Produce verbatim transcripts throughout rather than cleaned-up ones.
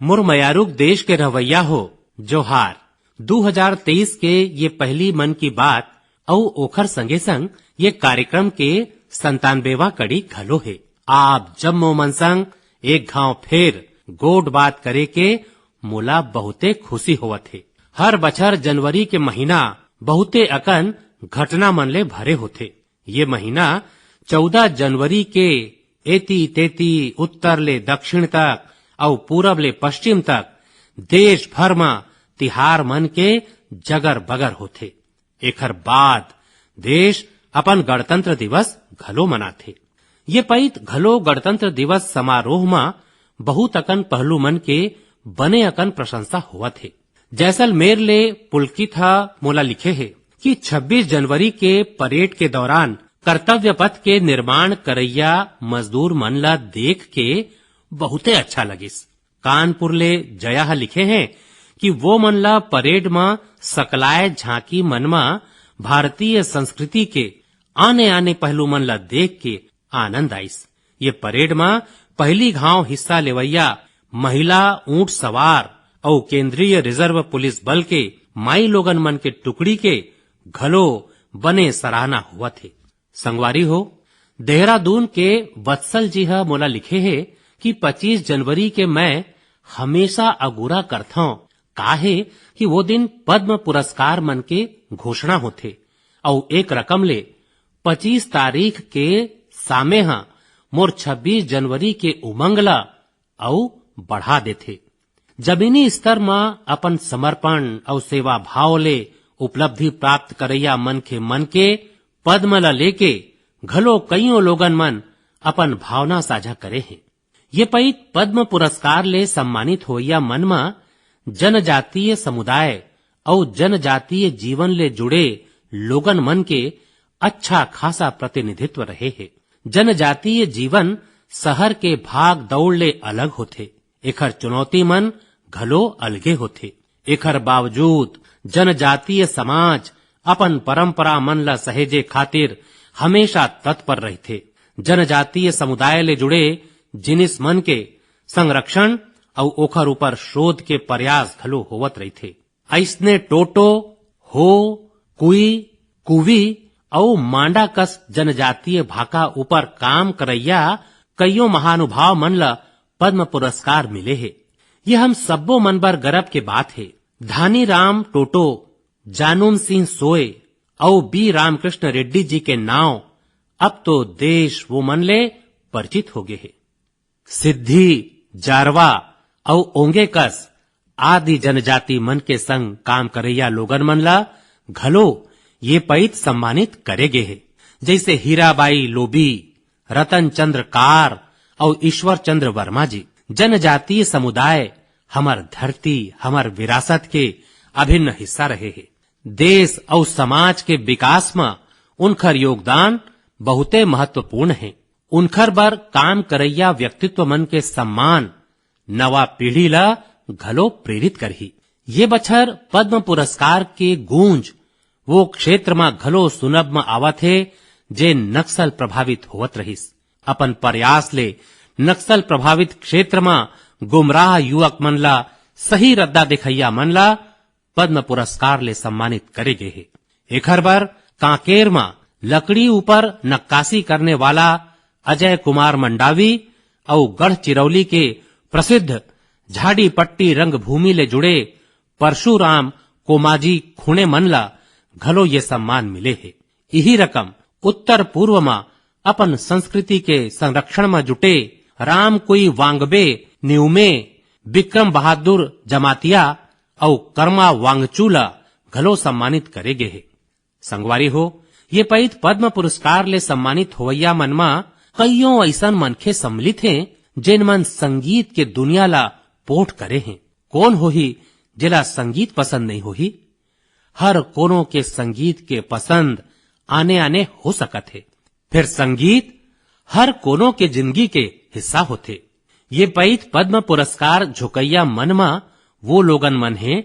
मोर मयारुक देश के रहवैया हो, जोहार। दू हजार तेईस के ये पहली मन की बात अउ ओखर संगे संग ये कार्यक्रम के संतानबेवा कड़ी घलो हे। आप जम्मो मन संग एक घांव फेर गोठ बात करे के मोला बहुते खुशी होवत हे। हर बछर जनवरी के महीना बहुते अकन घटना मन ले भरे होथे। ये महीना चौदह जनवरी के एती तेती, उत्तर ले दक्षिण तक अउ पूरब ले पश्चिम तक देश भर म तिहार मन के जगर बगर होथे। एखर बाद देश अपन गणतंत्र दिवस घलो मनाथे। ये पइत घलो गणतंत्र दिवस समारोह म बहुत अकन पहलू मन के बने अकन प्रशंसा होवत हे। जैसलमेर ले पुलकित ह मोला लिखे हे कि छब्बीस जनवरी के परेड के दौरान कर्तव्य पथ के निर्माण करैया मजदूर मन ला देख के बहुते अच्छा लगिस। कानपुर ले जया ह लिखे हे कि वो मन ला परेड म सकलाय झांकी मन म भारतीय संस्कृति के आने-आने पहलू मन ला देख के आनंद आइस। ये परेड म पहली घांव हिस्सा लेवैया महिला ऊंट सवार अउ केंद्रीय रिजर्व पुलिस बल के माई लोगन मन के टुकड़ी के घलो बने सराहना होवत हे। संगवारी हो, देहरादून के वत्सल जी ह मोला लिखे हे कि पच्चीस जनवरी के मैं हमेशा अगोरा करथंव, काहे कि वो दिन पद्म पुरस्कार मन के घोषणा होथे अउ एक रकम ले पच्चीस तारीख के सामे ह मोर छब्बीस जनवरी के उमंग ला अउ बढ़ा देथे। जमीनी स्तर म अपन समर्पण अउ सेवा भाव ले उपलब्धि प्राप्त करैया मनखे मन के पद्म ल लेके घलो कइयों लोगन मन अपन भावना साझा करे हे। ये पइत पद्म पुरस्कार ले सम्मानित होइया मन म जनजातीय समुदाय अउ जनजातीय जीवन ले जुड़े लोगन मन के अच्छा खासा प्रतिनिधित्व रहे हे। जनजातीय जीवन शहर के भाग दौड़ ले अलग होथे। एखर चुनौती मन घलो अलगे होथे। एखर बावजूद जनजातीय समाज अपन परंपरा मन ला सहेजे खातिर हमेशा तत्पर रहिथे। जनजातीय समुदाय ले जुड़े जिनिस मन के संरक्षण अउ ओखर ऊपर शोध के प्रयास घलो होवत रहिथे। अइसने टोटो, हो, कुई, कुवी अउ मांडा कस जनजातीय भाखा ऊपर काम करइया कइयों महानुभाव मन ल पद्म पुरस्कार मिले हे। ये हम सब्बो मन बर गरब के बात हे। धानी राम टोटो, जानूम सिंह सोय अउ बी रामकृष्ण रेड्डी जी के नांव अब तो देश वो मन ले परिचित होगे हे। सिद्धि, जारवा अउ ओंगे कस आदि जनजाति मन के संग काम करइया लोगन मन ला घलो ये पइत सम्मानित करे गे हे, जइसे हीराबाई लोबी, रतन चंद्र कार अउ ईश्वर चंद्र वर्मा जी। जनजातीय समुदाय हमर धरती, हमर विरासत के अभिन्न हिस्सा रहे हे। देश अउ समाज के विकास म उनखर योगदान बहुते महत्वपूर्ण हे। उनखर बर काम करइया व्यक्तित्व मन के सम्मान नवा पीढ़ी ला घलो प्रेरित करही। ये बछर पद्म पुरस्कार के गूंज वो क्षेत्र म घलो सुनब म आवत हे, जे नक्सल प्रभावित होवत रहिस। अपन प्रयास ले नक्सल प्रभावित क्षेत्र म गुमराह युवक मन ला सही रद्दा देखइया मन ला पद्म पुरस्कार ले सम्मानित करे गे हे। एखर बर कांकेर म लकड़ी ऊपर नक्काशी करने वाला अजय कुमार मंडावी अउ गढ़चिरौली के प्रसिद्ध झाड़ीपट्टी रंगभूमि ले जुड़े परशुराम कोमाजी खुणे मन ला घलो ये सम्मान मिले हे। इही रकम उत्तर पूर्व म अपन संस्कृति के संरक्षण म जुटे रामकुई वांगबे न्यूमे, विक्रम बहादुर जमातिया अउ कर्मा वांगचू ला घलो सम्मानित करे गे हे। संगवारी हो, ये पइत पद्म पुरस्कार ले सम्मानित होवइया मन म कइयों अइसन मनखे सम्मिलित हें, जेन मन संगीत के दुनिया ला पोठ करे हें। कोन होही, जेला संगीत पसंद नइ होही? हर कोनो के संगीत के पसंद आने-आने हो सकत हे। फेर संगीत हर कोनो के जिनगी के हिस्सा होथे। ये पइत पद्म पुरस्कार झुकइया मन म वो लोगन मन हें,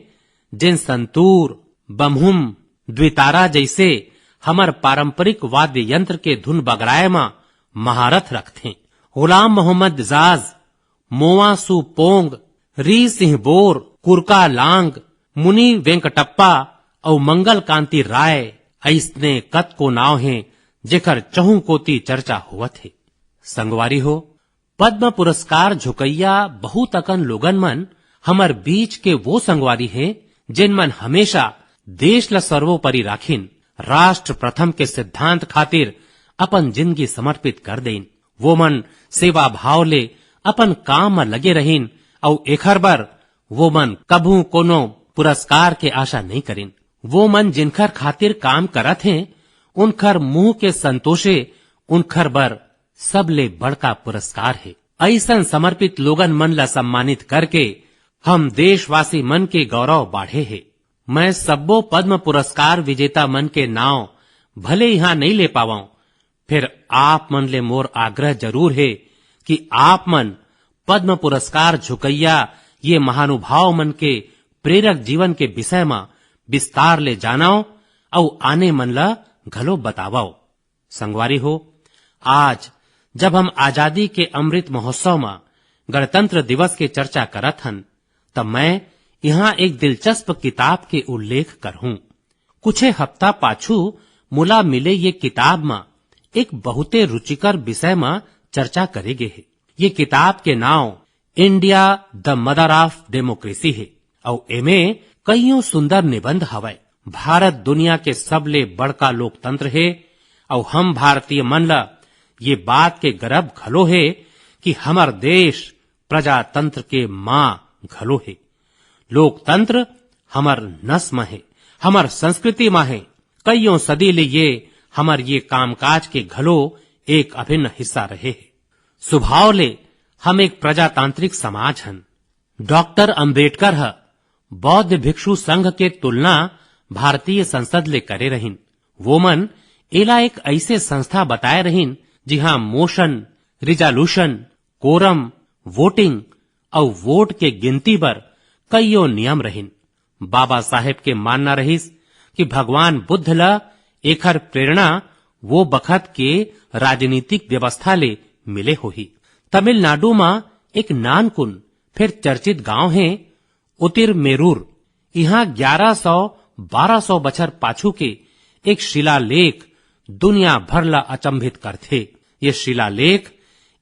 जेन संतूर, बम्हुम, द्वितारा जइसे हमर पारंपरिक वाद्य यंत्र के धुन बगराए म महारथ रखथें। गुलाम मोहम्मद जाज, मोवा सु पोंग, री सिंह बोर, कुरका लांग, मुनि वेंकटप्पा अउ मंगल कांति राय, अइसने कतको नाव हे, जेकर चहु कोती चर्चा होवत हे। संगवारी हो, पद्म पुरस्कार झुकइया बहुत अकन लोगन मन हमर बीच के वो संगवारी हे, जेन मन हमेशा देश ल सर्वोपरि राखिन, राष्ट्र प्रथम के सिद्धांत खातिर अपन जिंदगी समर्पित कर देइन। वो मन सेवा भाव ले अपन काम म लगे रहिन, अउ एखर बर वो मन कभू कोनो पुरस्कार के आशा नइ करिन। वो मन जिनखर खातिर काम करत हें, उनखर मुंह के संतोषे उनखर बर सबले बड़का पुरस्कार हे। अइसन समर्पित लोगन मन ला सम्मानित करके हम देशवासी मन के गौरव बाढ़े हे। मैं सब्बो पद्म पुरस्कार विजेता मन के नाव भले इहां नइ ले पावंव, फेर आप मन ले मोर आग्रह जरूर हे कि आप मन पद्म पुरस्कार झुकइया ये महानुभाव मन के प्रेरक जीवन के विषय म विस्तार ले जानव अउ आने मन ल घलो बतावव। संगवारी हो, आज जब हम आजादी के अमृत महोत्सव म गणतंत्र दिवस के चर्चा करत हन, त मैं इहां एक दिलचस्प किताब के उल्लेख करहूं। कुछे हफ्ता पाछू मोला मिले ये किताब म एक बहुते रुचिकर विषय म चर्चा करे गे हे। ये किताब के नाव India, the Mother of Democracy हे, अउ एमे कइयों सुंदर निबंध हवय। भारत दुनिया के सबले बड़का लोकतंत्र हे, अउ हम भारतीय मन ल ये बात के गर्व घलो हे कि हमर देश प्रजातंत्र के मां घलो हे। लोकतंत्र हमर नस म हे, हमर संस्कृति म हे। कइयों सदी ले ये हमर ये कामकाज के घलो एक अभिन्न हिस्सा रहे हे। स्वभाव ले हम एक प्रजातांत्रिक समाज हन। डॉक्टर अंबेडकर ह बौद्ध भिक्षु संघ के तुलना भारतीय संसद ले करे रहिन। वो मन एला एक अइसे संस्था बताए रहिन, जिहां मोशन, रिजोल्यूशन, कोरम, वोटिंग अउ वोट के गिनती बर कइयो नियम रहिन। बाबा साहेब के मानना रहिस कि भगवान बुद्ध ल एखर प्रेरणा वो बखत के राजनीतिक व्यवस्था ले मिले होही। तमिलनाडु म एक नानकुन फेर चर्चित गांव हे उतिरमेरूर। इहां ग्यारह सौ बारह सौ बछर पाछू के एक शिलालेख दुनिया भर ला अचंभित करथे। ये शिलालेख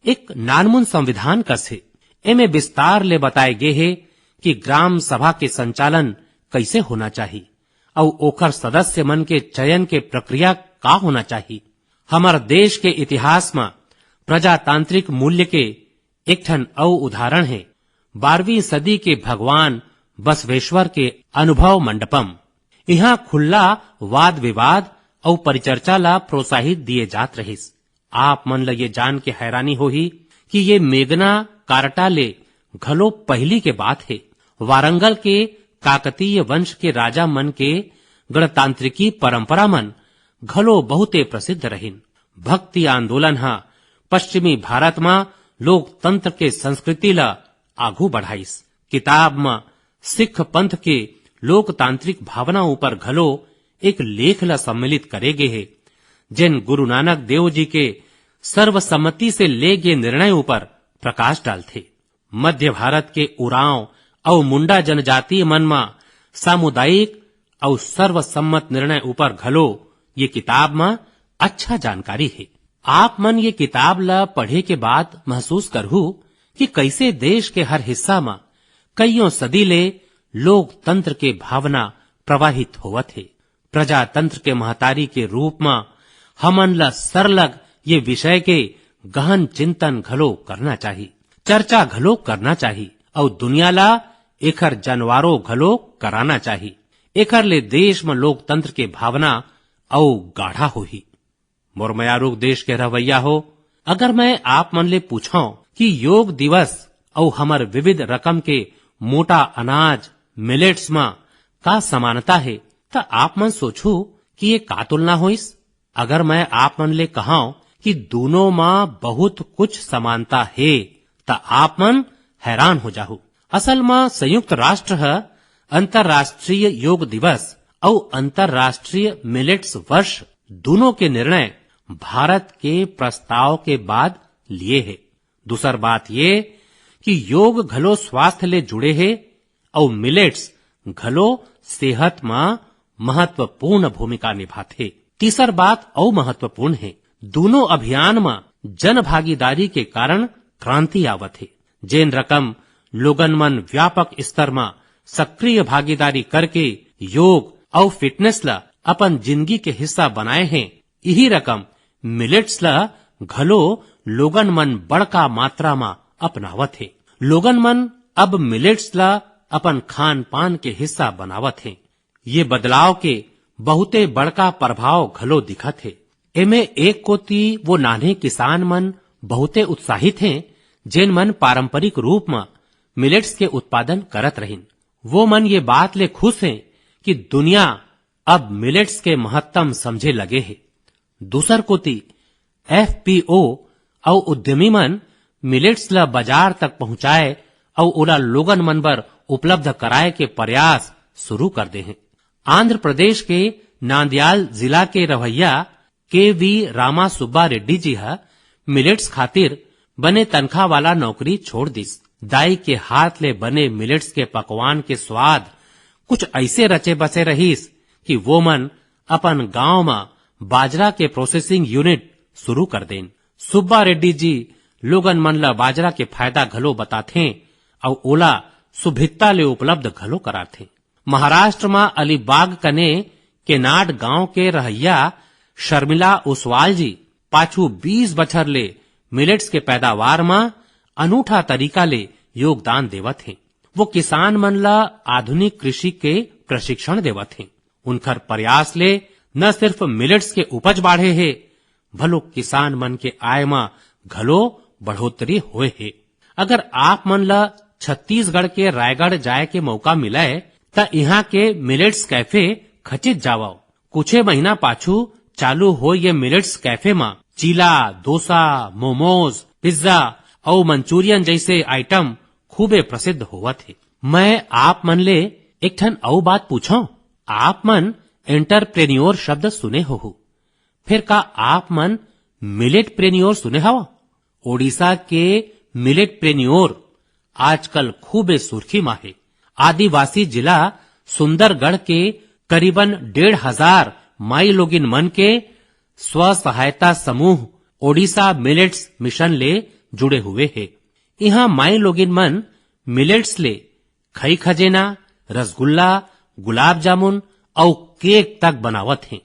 एक नानमुन संविधान कस हे। एमे विस्तार ले बताए गे हे कि ग्राम सभा के संचालन कइसे होना चाही अउ ओखर सदस्य मन के चयन के प्रक्रिया का होना चाही। हमर देश के इतिहास म प्रजातांत्रिक मूल्य के एक ठन अउ उदाहरण हे बारहवीं सदी के भगवान बसवेश्वर के अनुभव मंडपम। इहां खुल्ला वाद विवाद अउ परिचर्चा ला प्रोत्साहित दिए जात रहिस। आप मन ल ये जान के हैरानी होही कि ये मेगना कार्टा ले घलो पहिली के बात हे। वारंगल के काकतीय वंश के राजा मन के गणतांत्रिकी परंपरा मन घलो बहुते प्रसिद्ध रहिन। भक्ति आंदोलन ह पश्चिमी भारत म लोकतंत्र के संस्कृति ल आघू बढ़ाइस। किताब म सिख पंथ के लोकतांत्रिक भावना ऊपर घलो एक लेख ल सम्मिलित करे गे हे, जेन गुरु नानक देव जी के सर्वसम्मति से ले गे निर्णय ऊपर प्रकाश डालथे। मध्य भारत के उरांव अउ मुंडा जनजातीय मन म सामुदायिक अउ सर्वसम्मत निर्णय ऊपर घलो ये किताब म अच्छा जानकारी हे। आप मन ये किताब ल पढ़े के बाद महसूस करहू कि कइसे देश के हर हिस्सा म कइयों सदी ले लोकतंत्र के भावना प्रवाहित होवत हे। प्रजातंत्र के महतारी के रूप म हमन ल सरलग ये विषय के गहन चिंतन घलो करना चाही, चर्चा घलो करना चाही अउ दुनिया ला एखर जानवारो घलो कराना चाही। एखर ले देश म लोकतंत्र के भावना अउ गाढ़ा होही। मोर मयारूक देश के रहवैया हो, अगर मैं आप मन ले पूछंव कि योग दिवस अउ हमर विविध रकम के मोटा अनाज, मिलेट्स म का समानता हे, त आप मन सोचहू कि ये का तुलना होइस? अगर मैं आप मन ले कहंव कि दूनों म बहुत कुछ समानता हे, त आप मन हैरान हो जाहू। असल म संयुक्त राष्ट्र ह अंतर्राष्ट्रीय योग दिवस अउ अंतर्राष्ट्रीय मिलेट्स वर्ष दूनों के निर्णय भारत के प्रस्ताव के बाद लिए हे। दूसर बात ये कि योग घलो स्वास्थ्य ले जुड़े हे अउ मिलेट्स घलो सेहत म महत्वपूर्ण भूमिका निभाथे। तीसर बात अउ महत्वपूर्ण हे, दूनों अभियान म जन भागीदारी के कारण क्रांति आवत हे। जेन रकम लोगन मन व्यापक स्तर म सक्रिय भागीदारी करके योग अउ फिटनेस ल अपन जिंदगी के हिस्सा बनाए हें, इही रकम मिलेट्स ल घलो लोगन मन बड़का मात्रा म अपनावत हे। लोगन मन अब मिलेट्स ल अपन खान पान के हिस्सा बनावत हे। ये बदलाव के बहुते बड़का प्रभाव घलो दिखत हे। एमे एक कोती वो नान्हे किसान मन बहुते उत्साहित हें, जेन मन पारंपरिक रूप म मिलेट्स के उत्पादन करत रहिन। वो मन ये बात ले खुश हें कि दुनिया अब मिलेट्स के महत्तम समझे लगे हे। दूसर कोती एफपीओ अउ उद्यमी मन मिलेट्स ल बाजार तक पहुंचाए अउ ओला लोगन मन बर उपलब्ध कराए के प्रयास शुरू कर दे हें। आंध्र प्रदेश के नांदयाल जिला के रहवइया के वी रामा सुब्बा रेड्डी जी ह मिलेट्स खातिर बने तनखा वाला नौकरी छोड़ दिस। दाई के हाथ ले बने मिलेट्स के पकवान के स्वाद कुछ ऐसे रचे बसे रहिस कि वो मन अपन गांव म बाजरा के प्रोसेसिंग यूनिट शुरू कर देन। सुब्बा रेड्डी जी लोगन मन ल बाजरा के फायदा घलो बताथें अउ ओला सुभित्ता ले उपलब्ध घलो कराथें। महाराष्ट्र म अलीबाग कने केनाड गांव के रहइया शर्मिला ओसवाल जी पाछू बीस बछर ले मिलेट्स के पैदावार म अनूठा तरीका ले योगदान देवत हें। वो किसान मन ल आधुनिक कृषि के प्रशिक्षण देवत हें। उनखर प्रयास ले न सिर्फ मिलेट्स के उपज बाढ़े हे, भलो किसान मन के आय म घलो बढ़ोतरी होए हे। अगर आप मन ल छत्तीसगढ़ के रायगढ़ जाए के मौका मिलय, त इहां के मिलेट्स कैफे खचित जावव। कुछे महीना पाछू चालू होय ये मिलेट्स कैफे म चीला, डोसा, मोमोज, पिज्जा अउ मंचूरियन जैसे आइटम खूबे प्रसिद्ध होवत हे। मैं आप मन ले एक ठन अउ बात पूछंव, आप मन एंटरप्रेन्योर शब्द सुने होहू, फेर का आप मन मिलेटप्रेन्योर सुने हव? ओडिशा के मिलेटप्रेन्योर आजकल खूबे सुर्खी म हे। आदिवासी जिला सुंदरगढ़ के करीबन डेढ़ हजार माईलोगिन मन के स्व सहायता समूह ओडिशा मिलेट्स मिशन ले जुड़े हुए हे। इहां माईलोगिन मन मिलेट्स ले खई खजेना, रसगुल्ला, गुलाब जामुन अउ केक तक बनावत हें।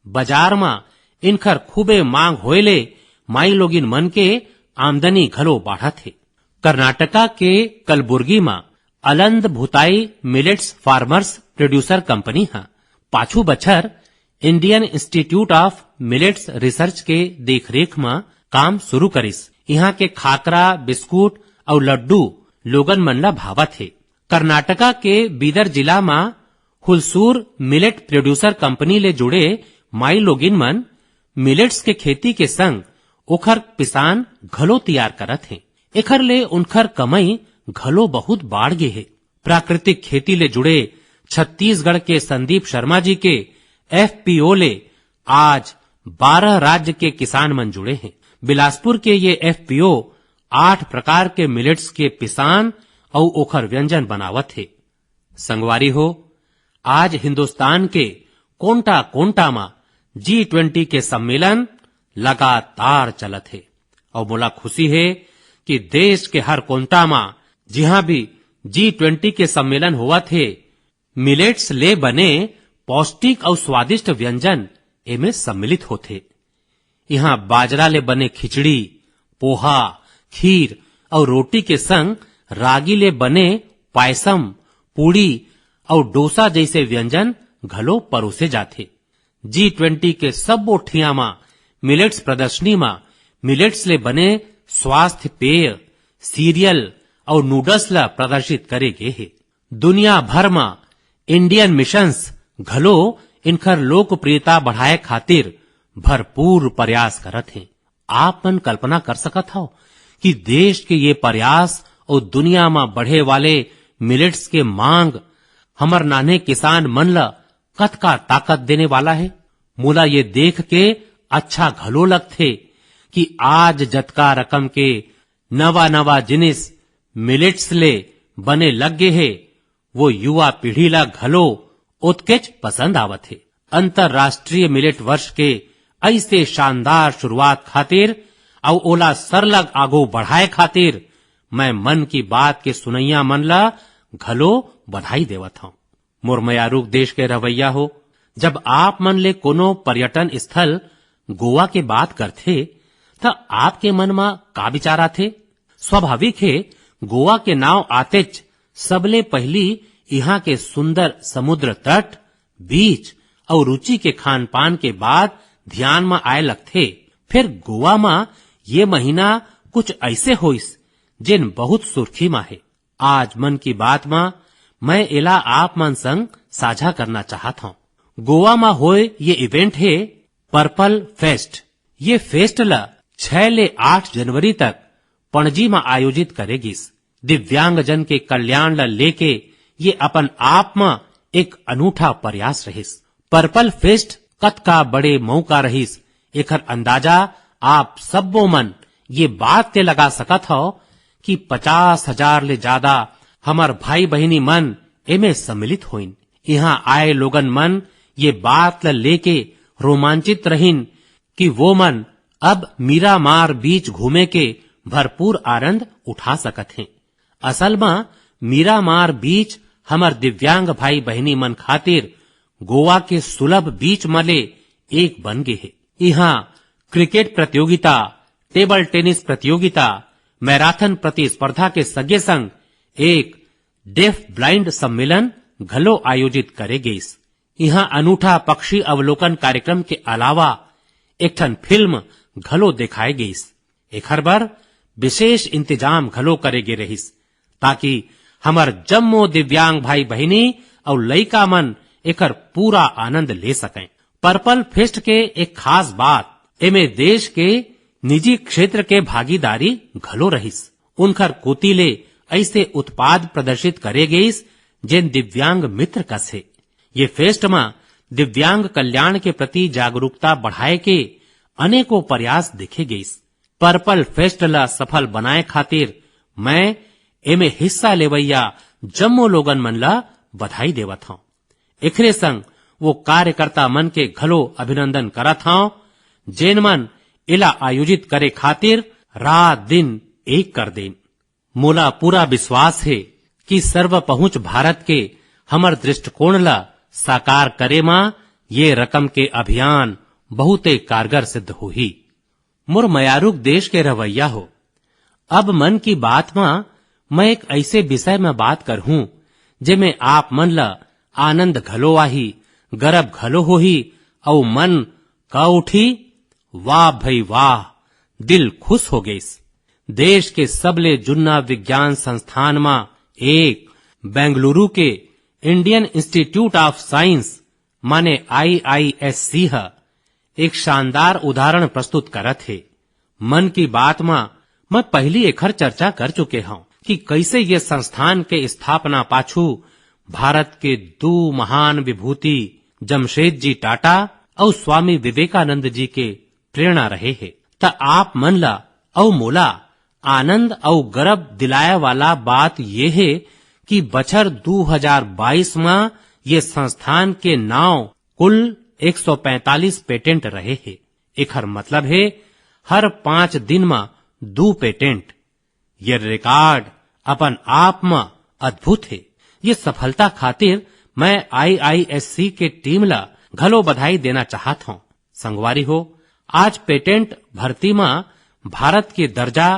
बाजार म इनखर खूबे मांग होए ले माईलोगिन मन के आमदनी घलो बाढ़त हे। कर्नाटका के कलबुर्गी म Aland Bhutai millets farmers producer company ह पाछू बछर Indian institute of millets research के देखरेख म काम शुरू करिस। इहां के खाकरा, बिस्कुट अउ लड्डू लोगन मन ल भावत हे। कर्नाटका के बीदर जिला म हुलसूर मिलेट प्रोड्यूसर कंपनी ले जुड़े माईलोगिन मन मिलेट्स के खेती के संग ओखर पिसान घलो तियार करत हें। एखर ले उनखर कमई घलो बहुत बाढ़ गे हे। प्राकृतिक खेती ले जुड़े छत्तीसगढ़ के संदीप शर्मा जी के एफपीओ ले आज बारह राज्य के किसान मन जुड़े हें। बिलासपुर के ये एफपीओ आठ प्रकार के मिलेट्स के पिसान अउ ओखर व्यंजन बनावत हे। संगवारी हो, आज हिंदुस्तान के कोंटा-कोंटा म जी ट्वेंटी के सम्मेलन लगातार चलत हे अउ मोला खुशी हे कि देश के हर कोंटा म जिहां भी जी ट्वेंटी के सम्मेलन होवत हे, मिलेट्स ले बने पौष्टिक अउ स्वादिष्ट व्यंजन एमे सम्मिलित होथे। इहां बाजरा ले बने खिचड़ी, पोहा, खीर अउ रोटी के संग रागी ले बने पायसम, पूड़ी अउ डोसा जैसे व्यंजन घलो परोसे जाथे। जी ट्वेंटी के सब्बो ठिया म मिलेट्स प्रदर्शनी म मिलेट्स ले बने स्वास्थ्य पेय, सीरियल अउ नूडल्स ल प्रदर्शित करे गे हे। दुनिया भर म इंडियन मिशंस घलो इनखर लोकप्रियता बढ़ाए खातिर भरपूर प्रयास करत हें। आप मन कल्पना कर सकत हव कि देश के ये प्रयास अउ दुनिया म बढ़े वाले मिलेट्स के मांग हमर नान्हे किसान मन ल कतका ताकत देने वाला हे। मोला ये देख के अच्छा घलो लगथे कि आज जतका रकम के नवा-नवा जिनिस मिलेट्स ले बने लग गे हे, वो युवा पीढ़ी ला घलो ओतकेच पसंद आवत हे। अंतर्राष्ट्रीय मिलेट वर्ष के ऐसे शानदार शुरुआत खातिर अउ ओला सरलग आगू बढ़ाए खातिर मैं मन की बात के सुनइया मन ला घलो बधाई देवत हौं। मोर मयारूक देश के रहवैया हो, जब आप मन ले कोनो पर्यटन स्थल गोवा के बात करथे, त आपके मन म का विचार आथे? स्वाभाविक हे, गोवा के नाव आतेच सबले पहिली इहां के सुंदर समुद्र तट, बीच अउ रुचि के खान पान के बात ध्यान म आए लगथे। फिर गोवा म ये महीना कुछ ऐसे होइस, जेन बहुत सुर्खी म हे। आज मन की बात म मैं एला आप मन संग साझा करना चाहत हौं। गोवा म होए ये इवेंट हे पर्पल फेस्ट। ये फेस्ट ल छह ले आठ जनवरी तक पणजी म आयोजित करे गिस। दिव्यांगजन के कल्याण ल लेके ये अपन आप म एक अनूठा प्रयास रहिस। पर्पल फेस्ट कतका बड़े मौका रहिस, एखर अंदाजा आप सब्बो मन ये बात ले लगा सकत हव कि पचास हजार ले जादा हमर भाई बहिनी मन एमे सम्मिलित होइन। इहां आए लोगन मन ये बात ल लेके रोमांचित रहिन कि वो मन अब मीरामार बीच घूमे के भरपूर आनंद उठा सकत हें। असल म मीरामार बीच हमर दिव्यांग भाई बहिनी मन खातिर गोवा के सुलभ बीच म ले एक बन गे हे। इहां क्रिकेट प्रतियोगिता, टेबल टेनिस प्रतियोगिता, मैराथन प्रतिस्पर्धा के संगे संग एक डेफ ब्लाइंड सम्मेलन घलो आयोजित करे गइस। इहां अनूठा पक्षी अवलोकन कार्यक्रम के अलावा एक ठन फिल्म घलो देखाए गइस। एखर बर विशेष इंतजाम घलो करे गे रहिस, ताकि हमर जम्मो दिव्यांग भाई बहिनी अउ लइका मन एकर पूरा आनंद ले सकें। पर्पल फेस्ट के एक खास बात, एमे देश के निजी क्षेत्र के भागीदारी घलो रहिस। उनखर कोति ले ऐसे उत्पाद प्रदर्शित करे गइस, जेन दिव्यांग मित्र कस हे। ये फेस्ट म दिव्यांग कल्याण के प्रति जागरूकता बढ़ाए के अनेकों प्रयास देखे गइस। पर्पल फेस्ट ल सफल बनाए खातिर मैं एमे हिस्सा लेवइया जम्मो लोगन मन ल बधाई देवत हौं। एखरे संग वो कार्यकर्ता मन के घलो अभिनंदन करत हौं, जेन मन एला आयोजित करे खातिर रात दिन एक कर देन। मोला पूरा विश्वास हे कि सर्व पहुंच भारत के हमर दृष्टिकोण ल साकार करे म ये रकम के अभियान बहुते कारगर सिद्ध होही। मोर मयारुक देश के रहवैया हो, अब मन की बात म मैं एक ऐसे विषय म बात करहूं, जेमे आप मन ल आनंद घलो आही, गरब घलो होही, अउ मन क उठी, "वाह भई वाह, दिल खुश हो गइस।" देश के सबले जुन्ना विज्ञान संस्थान म एक बेंगलुरु के Indian Institute of Science माने I I S C ह एक शानदार उदाहरण प्रस्तुत करत हे। मन की बात म मैं पहिली एखर चर्चा कर चुके हौं कि कइसे ये संस्थान के स्थापना पाछू भारत के दू महान विभूति जमशेद जी टाटा अउ स्वामी विवेकानंद जी के प्रेरणा रहे हे। त आप मन ला अउ मोला आनंद अउ गरब दिलाय वाला बात ये हे कि बछर दू हजार बाईस म ये संस्थान के नांव कुल एक सौ पैंतालीस पेटेंट रहे हे। एखर मतलब हे, हर पांच दिन म दू पेटेंट। ये रिकॉर्ड अपन आप म अद्भुत हे। ये सफलता खातिर मैं I I S C के टीम ला घलो बधाई देना चाहत हौं। संगवारी हो, आज पेटेंट भर्ती म भारत के दर्जा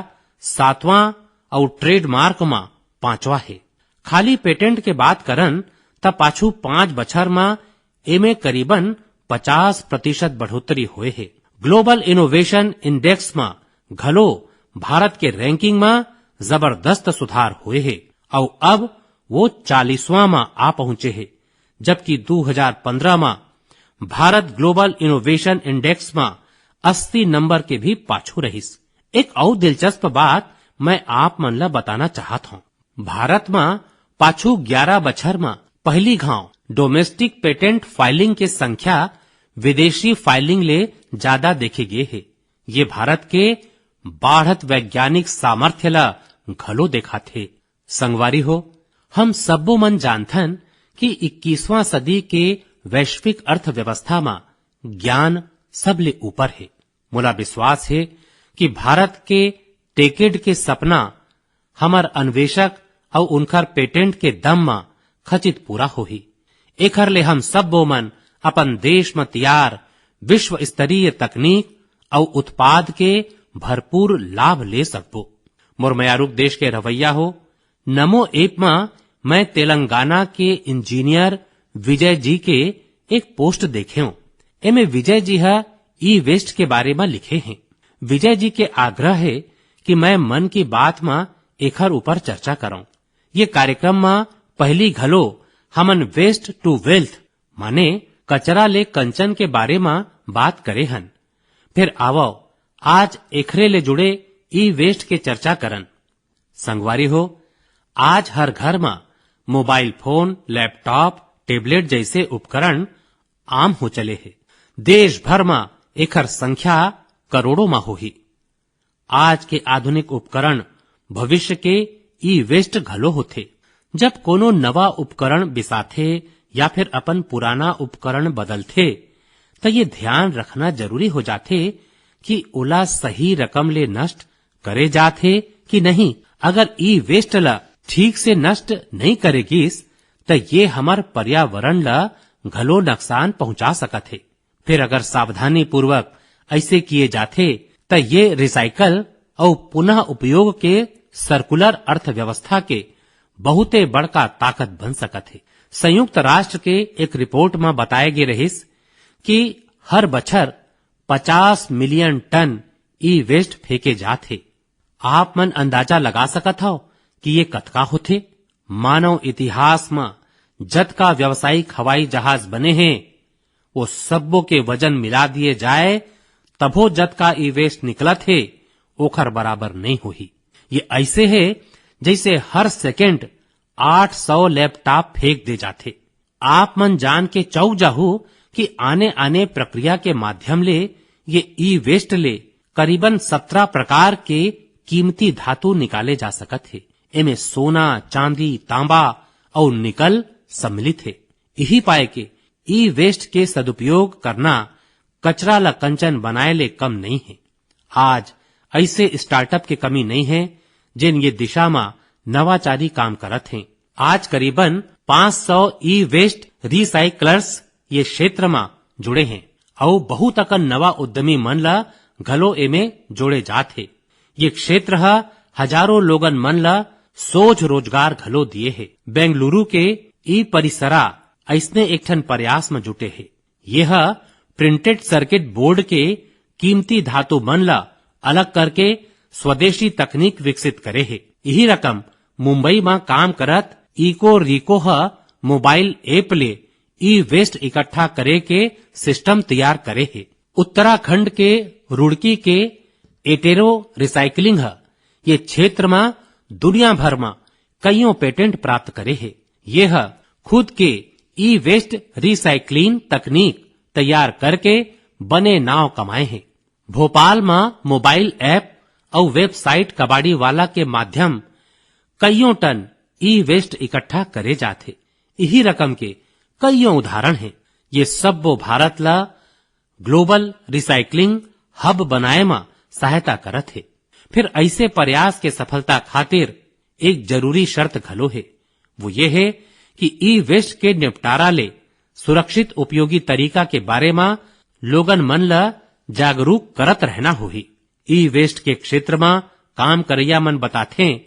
सातवां अउ ट्रेडमार्क म पांचवा हे। खाली पेटेंट के बात करन, त पाछू पांच बछर म एमे करीबन पचास प्रतिशत बढ़ोतरी होए हे। ग्लोबल इनोवेशन इंडेक्स म घलो भारत के रैंकिंग म जबरदस्त सुधार होए हे, अउ अब वो चालीसवां म आ पहुंचे हे, जबकि दू हजार पंद्रह म भारत ग्लोबल इनोवेशन इंडेक्स म अस्सी नंबर के भी पाछू रहिस। एक अउ दिलचस्प बात मैं आप मन ल बताना चाहत हौं। भारत म पाछू ग्यारह बछर म पहिली घांव डोमेस्टिक पेटेंट फाइलिंग के संख्या विदेशी फाइलिंग ले जादा देखे गे हे। ये भारत के बाढ़त वैज्ञानिक सामर्थ्य ल घलो देखाथे। संगवारी हो, हम सब्बो मन जानथन कि इक्कीसवां सदी के वैश्विक अर्थव्यवस्था म ज्ञान सबले ऊपर हे। मोला विश्वास हे कि भारत के टेकेड के सपना हमर अन्वेषक अउ उनकर पेटेंट के दम म खचित पूरा होही। एखर ले हम सब्बो मन अपन देश म तैयार विश्व स्तरीय तकनीक अउ उत्पाद के भरपूर लाभ ले सकबो। मोर मयारुक देश के रवैया हो, नमो ऐप म मैं तेलंगाना के इंजीनियर विजय जी के एक पोस्ट देखेंव। एमे विजय जी ह ई वेस्ट के बारे म लिखे हें। विजय जी के आग्रह हे कि मैं मन की बात म एखर ऊपर चर्चा करंव। ये कार्यक्रम म पहिली घलो हमन वेस्ट टू वेल्थ, माने कचरा ले कंचन के बारे म बात करे हन। फिर आवव, आज एखरे ले जुड़े ई वेस्ट के चर्चा करन। संगवारी हो, आज हर घर म मोबाइल फोन, लैपटॉप, टैबलेट जैसे उपकरण आम हो चले हे। देश भर म एखर संख्या करोड़ों म होही। आज के आधुनिक उपकरण भविष्य के ई वेस्ट घलो होथे। जब कोनो नवा उपकरण बिसाथे या फिर अपन पुराना उपकरण बदलथे, त ये ध्यान रखना जरूरी हो जाथे कि ओला सही रकम ले नष्ट करे जात हे कि नहीं। अगर ई वेस्ट ल ठीक से नष्ट नहीं करे गिस, त ये हमर पर्यावरण ल घलो नुकसान पहुंचा सकत हे। फिर अगर सावधानी पूर्वक ऐसे किए जाथे, त ये रिसाइकल अउ पुनः उपयोग के सर्कुलर अर्थव्यवस्था के बहुते बड़का ताकत बन सकत हे। संयुक्त राष्ट्र के एक रिपोर्ट म बताए गे रहिस कि हर बछर पचास मिलियन टन ई वेस्ट फेंके जात हे। आप मन अंदाजा लगा सकत हव कि ये कतका होथे? मानव इतिहास म जतका व्यावसायिक हवाई जहाज बने हे, वो सब्बो के वजन मिला दिए जाए, तभो जतका ई वेस्ट निकलत हे, ओखर बराबर नहीं होही। ये ऐसे हे, जैसे हर सेकंड आठ सौ लैपटॉप फेंक दे जाथे। आप मन जान के चौंक जाहू कि आने-आने प्रक्रिया के माध्यम ले ये ई वेस्ट ले करीबन सत्रह प्रकार के कीमती धातु निकाले जा सकत हे। एमे सोना, चांदी, तांबा अउ निकल सम्मिलित हे। इही पाए के ई वेस्ट के सदुपयोग करना कचरा ल कंचन बनाए ले कम नइ हे। आज ऐसे स्टार्टअप के कमी नइ हे, जेन ये दिशा म नवाचारी काम करत हें। आज करीबन पाँच सौ ई वेस्ट रिसाइकलर्स ये क्षेत्र म जुड़े हें, अउ बहुत अकन नवा उद्यमी मन ल घलो एमे जोड़े जात हे। ये क्षेत्र ह हजारों लोगन मन ल सोझ रोजगार घलो दिए हे। बेंगलुरु के ई परिसरा अइसने एक ठन प्रयास म जुटे हे। ये ह प्रिंटेड सर्किट बोर्ड के कीमती धातु मन ल अलग करके स्वदेशी तकनीक विकसित करे हे। इही रकम मुंबई म काम करत इको रिको ह मोबाइल ऐप ले ई वेस्ट इकट्ठा करे के सिस्टम तैयार करे हे। उत्तराखंड के रुड़की के एटेरो रिसाइकलिंग ह ये क्षेत्र म दुनिया भर म कइयों पेटेंट प्राप्त करे हे। ये ह खुद के ई वेस्ट रिसाइकलिंग तकनीक तैयार करके बने नाव कमाए हे। भोपाल म मोबाइल ऐप अउ वेबसाइट कबाड़ी वाला के माध्यम कइयों टन ई वेस्ट इकट्ठा करे जाथे। इही रकम के कइयों उदाहरण हे। ये सब्बो भारत ल ग्लोबल रिसाइकलिंग हब बनाए म सहायता करत हे। फिर ऐसे प्रयास के सफलता खातिर एक जरूरी शर्त घलो हे। वो ये हे कि ई वेस्ट के निपटारा ले सुरक्षित उपयोगी तरीका के बारे म लोगन मन ल जागरूक करत रहना होही। ई वेस्ट के क्षेत्र म काम करइया मन बताथें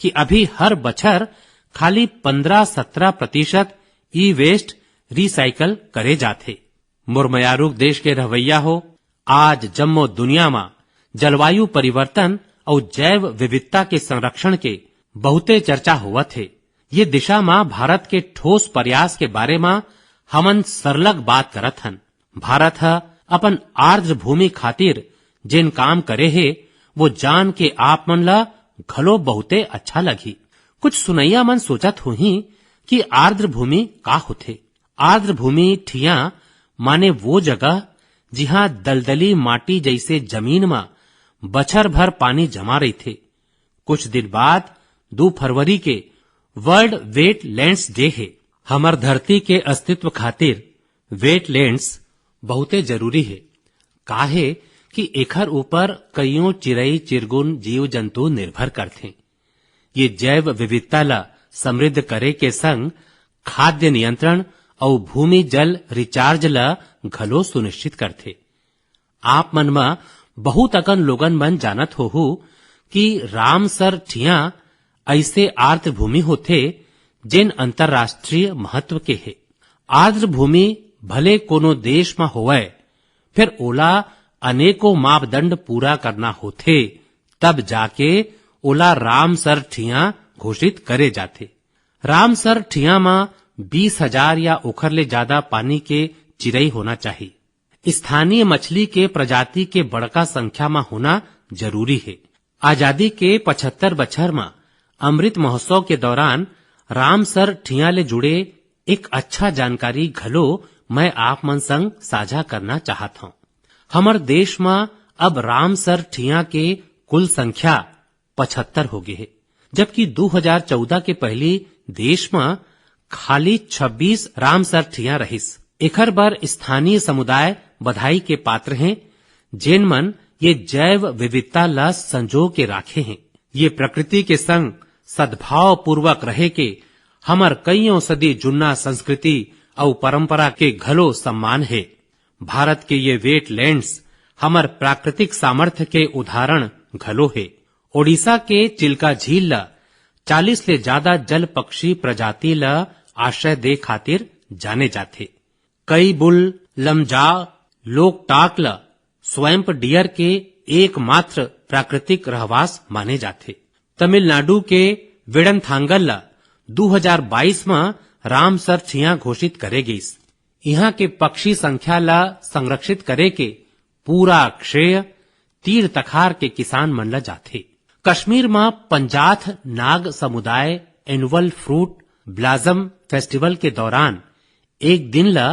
कि अभी हर बछर खाली पन्द्रह सत्रह प्रतिशत ई वेस्ट रिसाइकल करे जाथे। मोर मयारुक देश के रहवैया हो, आज जम्मो दुनिया म जलवायु परिवर्तन अउ जैव विविधता के संरक्षण के बहुते चर्चा होवत हे। ये दिशा म भारत के ठोस प्रयास के बारे म हमन सरलग बात करत हन। भारत ह अपन आर्द्र भूमि खातिर जेन काम करे हे, वो जान के आप मन ल घलो बहुते अच्छा लगही। कुछ सुनइया मन सोचत होही कि आर्द्र भूमि का होथे। आर्द्र भूमि ठिया माने वो जगह, जिहां दलदली माटी जैसे जमीन म बछर भर पानी जमा रहिथे। कुछ दिन बाद दू फरवरी के वर्ल्ड वेटलैंड्स डे हे। हमर धरती के अस्तित्व खातिर वेटलैंड्स बहुते जरूरी हे, काहे कि एखर ऊपर कइयों चिरई चिरगुन जीव जंतु निर्भर करथे। ये जैव विविधता ला समृद्ध करे के संग खाद्य नियंत्रण अउ भूमि जल रिचार्ज ला घलो सुनिश्चित करथे। आप मन म बहुत अकन लोगन मन जानत होहू कि रामसर ठिया अइसे आर्द्र भूमि होथे, जेन अंतर्राष्ट्रीय महत्व के हे। आर्द्र भूमि भले कोनो देश म होवय, फेर ओला अनेकों मापदंड पूरा करना होथे, तब जाके ओला रामसर ठिया घोषित करे जाथे। रामसर ठिया म बीस हजार या ओखर ले जादा पानी के चिरई होना चाही। स्थानीय मछली के प्रजाति के बड़का संख्या म होना जरूरी हे। आजादी के पचहत्तर बछर म अमृत महोत्सव के दौरान रामसर ठिया ले जुड़े एक अच्छा जानकारी घलो मैं आप मन संग साझा करना चाहत हौं। हमर देश म अब रामसर ठिया के कुल संख्या पचहत्तर हो गे हे, जबकि दू हजार चौदह के पहली देश म खाली छब्बीस रामसर ठिया रहिस। एखर बर स्थानीय समुदाय बधाई के पात्र हें, जेन मन ये जैव विविधता ला संजो के राखे हें। ये प्रकृति के संग सद्भाव पूर्वक रहे के हमर कइयों सदी जुन्ना संस्कृति अउ परंपरा के घलो सम्मान हे। भारत के ये वेटलैंड्स हमर प्राकृतिक सामर्थ्य के उदाहरण घलो हे। ओडिशा के चिल्का झील ल चालीस ले जादा जल पक्षी प्रजाति ल आश्रय दे खातिर जाने जाथे। कई बुल लमजा लोकटाक ल स्वैम्प डियर के एकमात्र प्राकृतिक रहवास माने जाथे। तमिलनाडु के वेडनथांगल ल दू हजार बाईस म रामसर ठिया घोषित करे गईस। इहां के पक्षी संख्या ल संरक्षित करे के पूरा श्रेय तीर तखार के किसान मन ल जाथे। कश्मीर म पंजाथ नाग समुदाय एनुअल फ्रूट ब्लाजम फेस्टिवल के दौरान एक दिन ल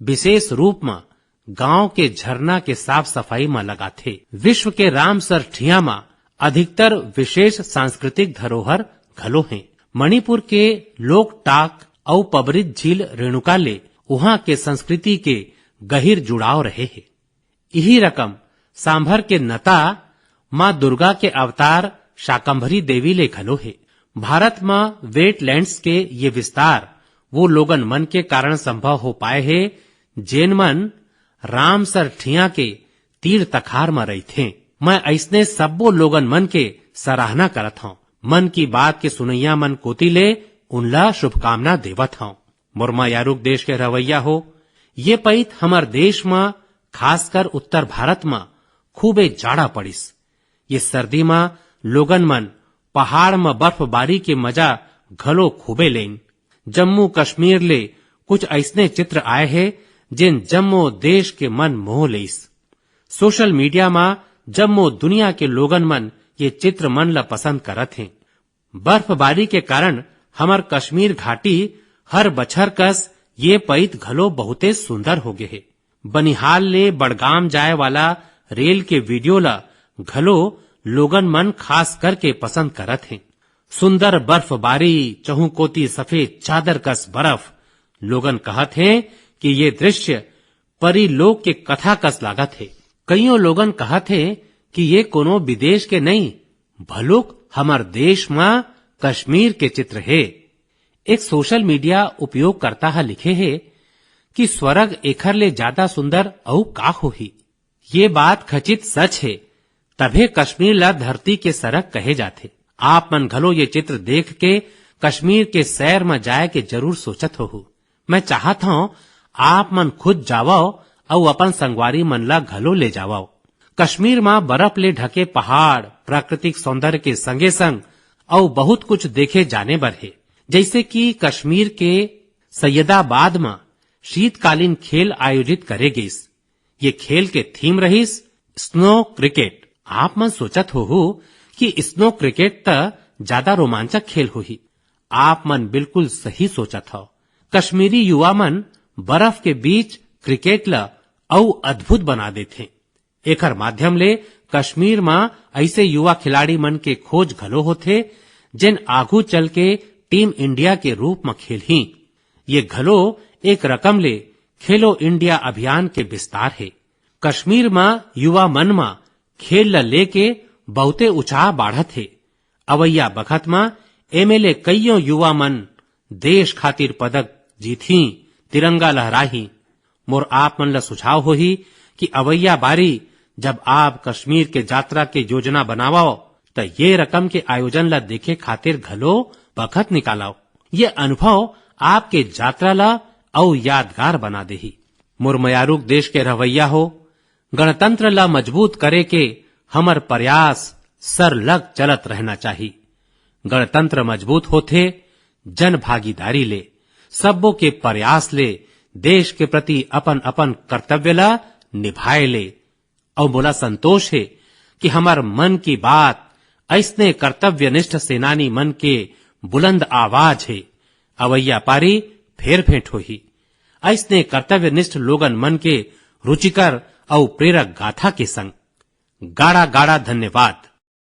विशेष रूप म गांव के झरना के साफ सफाई म लगाथे। विश्व के रामसर ठिया म अधिकतर विशेष सांस्कृतिक धरोहर घलो हे। मणिपुर के लोकटाक अउ पबरित झील रेणुका ले उहां के संस्कृति के गहिर जुड़ाव रहे हे। इही रकम सांभर के नता मां दुर्गा के अवतार शाकंभरी देवी ले घलो हे। भारत म वेटलैंड्स के ये विस्तार वो लोगन मन के कारण संभव हो पाए हे, जेन मन रामसर ठिया के तीर तखार म रहिथें। मैं अइसने सब्बो लोगन मन के सराहना करत हौं। मन की बात के सुनइया मन कोति ले उनला शुभकामना देवत हौं। मोर मयारुक देश के रहवइया हो, ये पइत हमर देश म, खासकर उत्तर भारत म खूबे जाड़ा पड़िस। ये सर्दी म लोगन मन पहाड़ म बर्फबारी के मजा घलो खूबे लेन। जम्मू कश्मीर ले कुछ अइसने चित्र आए हे, जेन जम्मो देश के मन मोह लेइस। सोशल मीडिया म जम्मो दुनिया के लोगन मन ये चित्र मन ल पसंद करत हें। बर्फबारी के कारण हमर कश्मीर घाटी हर बछर कस ये पइत घलो बहुते सुंदर हो गे हे। बनिहाल ले बड़गाम जाए वाला रेल के वीडियो ल घलो लोगन मन खास करके पसंद करत हें। सुंदर बर्फबारी, चहुंकोती सफेद चादर कस बर्फ, लोगन कहत हें कि ये दृश्य परी लोक के कथा कस लागत हे। कइयों लोगन कहत हें कि ये कोनो विदेश के नइ, भलुक हमर देश म कश्मीर के चित्र हे। एक सोशल मीडिया उपयोगकर्ता ह लिखे हे कि स्वर्ग एखर ले जादा सुंदर अउ का होही। ये बात खचित सच हे, तभे कश्मीर ला धरती के सरग कहे जाथे। आप मन घलो ये चित्र देख के कश्मीर के सैर म जाए के जरूर सोचत होहू। मैं चाहत हौं, आप मन खुद जावव अउ अपन संगवारी मन ला घलो ले जावव। कश्मीर म बर्फ ले ढके पहाड़, प्राकृतिक सौंदर्य के संगे-संग अउ बहुत कुछ देखे जाने बर हे, जइसे कि कश्मीर के सैयदाबाद म शीतकालीन खेल आयोजित करे गइस। ये खेल के थीम रहिस स्नो क्रिकेट। आप मन सोचत होहू कि स्नो क्रिकेट त जादा रोमांचक खेल होही। आप मन बिल्कुल सही सोचत हव। कश्मीरी युवा मन बर्फ के बीच क्रिकेट ल अउ अद्भुत बना देथे। एखर माध्यम ले कश्मीर म अइसे युवा खिलाड़ी मन के खोज घलो होथे, जेन आघू चल के टीम इंडिया के रूप म खेलही। ये घलो एक रकम ले खेलो इंडिया अभियान के विस्तार हे। कश्मीर म युवा मन म खेल ल लेके बहुते उछाह बाढ़त हे। अवइया बखत म एमे ले कइयों युवा मन देश खातिर पदक जीतही, तिरंगा लहराही। मोर आप मन ल सुझाव होही कि अवइया बारी जब आप कश्मीर के यात्रा के योजना बनावव, त ये रकम के आयोजन ल देखे खातिर घलो बखत निकालव। ये अनुभव आपके यात्रा ल अउ यादगार बना देही। मोर मयारुक देश के रहवइया हो, गणतंत्र ल मजबूत करे के हमर प्रयास सरलग चलत रहना चाही। गणतंत्र मजबूत होथे जन भागीदारी ले, सब्बो के प्रयास ले, देश के प्रति अपन-अपन कर्तव्य ल निभाए ले। अउ मोला संतोष हे कि हमर मन की बात अइसने कर्तव्यनिष्ठ सेनानी मन के बुलंद आवाज हे। अवइया पारी फेर भेंट होही अइसने कर्तव्यनिष्ठ लोगन मन के रुचिकर अउ प्रेरक गाथा के संग। गाड़ा गाड़ा धन्यवाद।